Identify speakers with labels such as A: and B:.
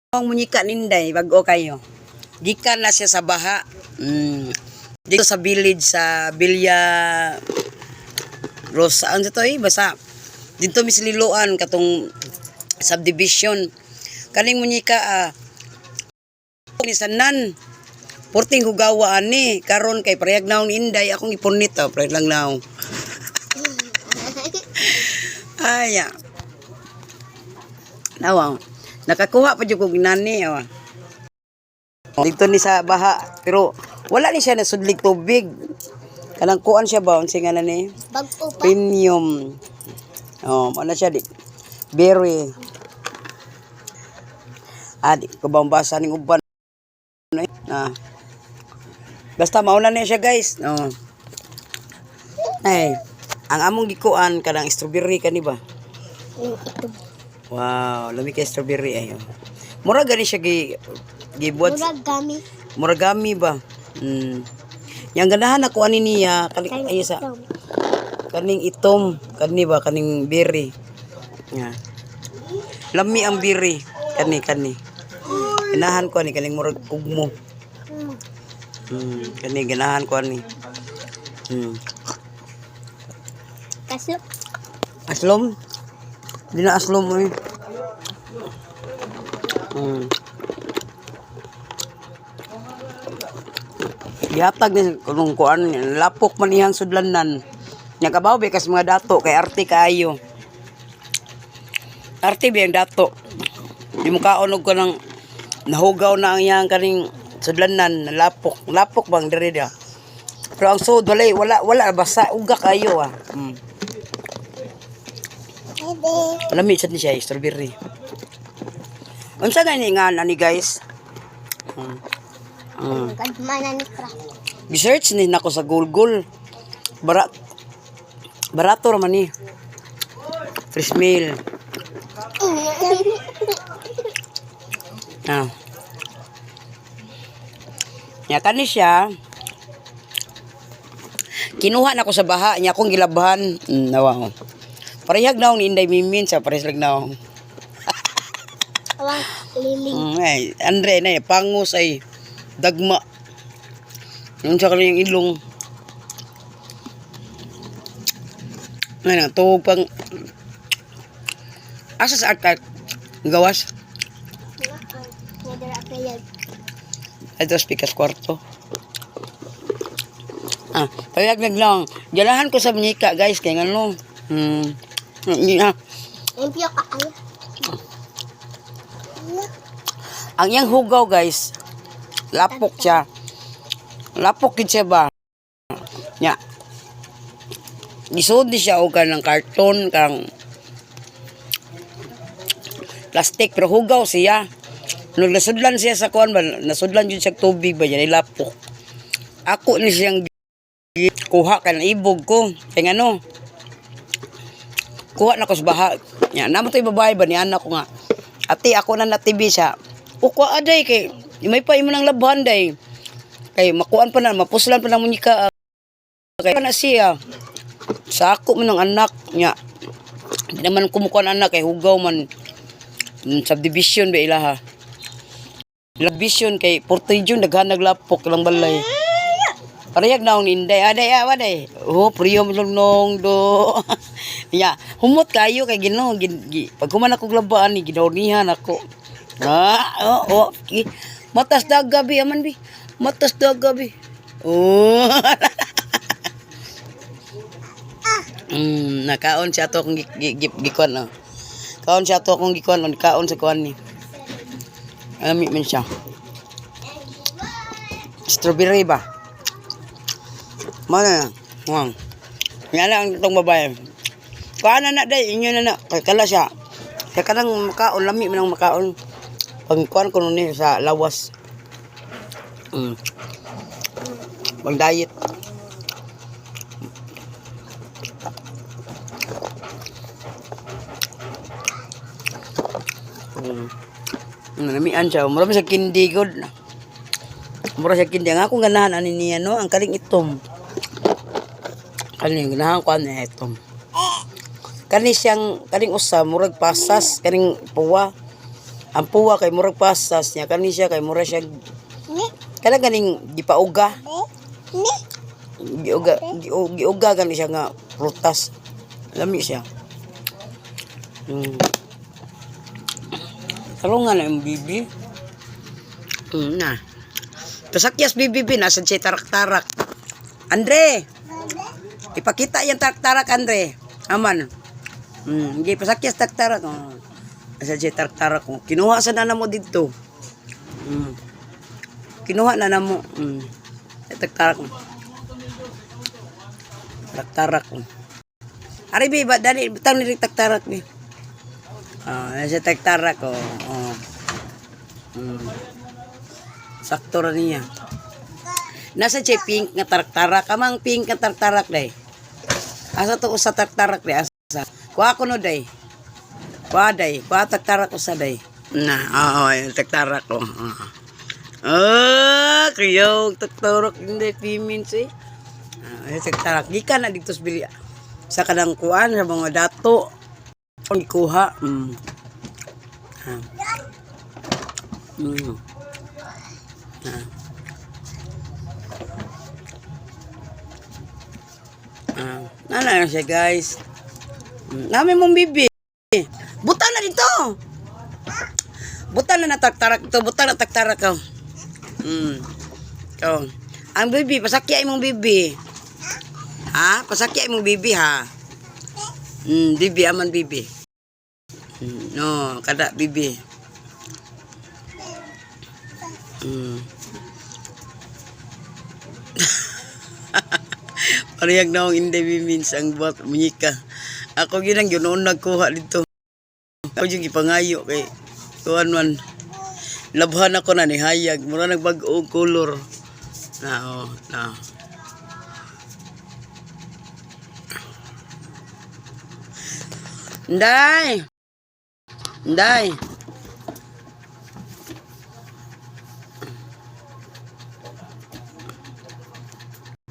A: Ang munyika ninday, bago kayo. Gikan na siya sa baha. Dito sa village sa Villa Rosa. Ano to eh? Basta dito misliloan katong subdivision. Kaning munyika ni sanan. Porting hugawa ani karon kay prayag naong inday akong ipunit oh, prayag lang naong. Ay, ah. Nawa. Nakakuha pa jud kog nani oh. Dito ni sa baha pero wala ni siya nasudlig tubig. Kanang kuan siya ba unsa nga na ni?
B: Bago pa.
A: Premium. Oh, mo na siya di. Berry. Ah, di ko ba basa ning uban. Eh. Ah. Basta mauna na siya, guys. Oh. Ay, ang among gikuan kanang strawberry kani ba?
B: Yung ito.
A: Wow, lami kay strawberry ayo. Mura gani siya gi gibuhat
B: Murag gami.
A: muragami ba? Yang ganahan ako ani niya kani ay sa
B: Itom.
A: kaning itom kani ba kaning berry. Nga. Lami ang berry kani kani. Ganahan ko ani kaning murag kugmo. Kani ganahan ko ani.
B: Kaso,
A: Aslom? Di na aslom eh. Gihatag ni kung kuan lapok man iyang sudlanan. Nya kabaw be kas mga dato kay arte kaayo. Arte ba yung dato? Di mo kaon og kanang nahugaw na ang iyang kaning sudlanan, lapok. Lapok bang diri dia. Pero ang sud wala wala wala basa uga kayo ah.
B: Ede.
A: Lami sad ni siya eh, strawberry. Unsa gani nga ani guys?
B: Kadmana ni Pra.
A: Gi-search ni nako sa Google. Barato ra man ni. 3 mil. Ah. Nya kani siya. Kinuha na ko sa baha nya akong gilabhan. Nawa. Oh. Parehag naong ni Inday Mimin sa parehas lang naong.
B: Awang liling.
A: Ay, Andre na eh, pangus ay dagma. Yung sa kanyang ilong. Ngayon, tuwag pang... Asa sa artat? Gawas?
B: Nga dara kaya.
A: Ito, speaker's kwarto. Ah, payag lang. Jalahan ko sa munyika, guys, kay ngano. Yeah.
B: Limpyo ka ay.
A: Ang iyang hugaw, guys, lapok siya. Lapok gid siya ba? Nya. Gisod ni siya og kanang karton kang plastic pero hugaw siya. Nung nasudlan siya sa kuan ba, nasudlan jud siya og tubig ba yan lapok. Ako ni siyang kuha kan ibog ko. Kay ngano? Kuha na ko sa baha. Nya, namo to'y babae ba ni anak ko nga. Ate, ako na natibi siya. Ukwa aday kay may pa imo nang labhan day. Kay makuan pa na, mapuslan pa na mo ka. Kay pa na siya. Sako man ng anak niya. Di naman kumukuan anak kay hugaw man. Subdivision ba ilaha. Subdivision kay Porto June daghan naglapok ilang balay. Parehag na akong inday. Aday, ah, aday. Oh, priyo mo lang nong do. Ya, humot kayo kay Ginoo. Pag human ako glabaan ni ginawnihan ako. Ah, oh, oh. Matas da gabi aman bi. Matas da gabi. Oh. Nakaon siya to akong gikuan oh. Kaon siya to akong gikuan on kaon sa kuan ni. Ami man siya. Strawberry ba? Mana na? Wang. Yan lang itong babae. Kuha na na day, inyo na na. Kay kala siya. Kay kanang makaon, lami man ang makaon. Pag kuhan ko nun eh, sa lawas. Pag diet. Namian siya. Mura sa kindi god. Mura sa kindi. Ang akong ganahan ani niya no, ang kaling itom. Kaning ganahan ko ani itom. Kani siyang kaning usa murag pasas kaning puwa. Ang puwa kay murag pasas niya kani siya kay mura siya
B: Ni.
A: kana ganing gipauga.
B: Ni.
A: Giuga giuga gani siya nga prutas. Lami siya. Tarungan na yung bibi. Na. Pasakyas bibi bi nasa siya tarak-tarak. Andre, ipakita yung tarak-tarak, Andre. Aman. Hindi pasakyas tarak-tarak. Oh. Nasa siya tarak-tarak. Oh. Kinuha sa na mo dito. Kinuha na na mo. Tarak-tarak. Oh. Tarak-tarak. Oh. Ari bi ba dali butang ni tarak-tarak bi. Ah, nasa tarak-tarak oh. Oh. Sakto ra niya. Nasa siya pink nga tarak-tarak. Amang pink nga tarak-tarak day. Asa to usa tarak-tarak day? Asa? Kuha ko no day. Kuha day. Kuha tarak-tarak usa day. Na, oo, oh, tarak-tarak ko. Oo. Ah, kriyaw, tarak-tarak hindi pimins eh. Ah, ay, tarak-tarak. Gikan na dito sa bili. Sa kanang kuan sa mga dato. Ang ikuha. Ah. Ah. Ah, nana na siya guys. Nami mong bibi. Buta na dito. Buta na nataktarak to, buta na taktarak ko. Oh. Ang bibi, pasakya imong bibi. Ha? Pasakya imong bibi ha. Bibi aman bibi. No, kada bibi. Parehag na akong hindi means ang buhat munyika. Ako ginang yun noon nagkuha dito. Ako yung ipangayo kay kuan man. Labhan ako na ni hayag. Mura nagbag-o color. Na oh, na. Nday! Nday!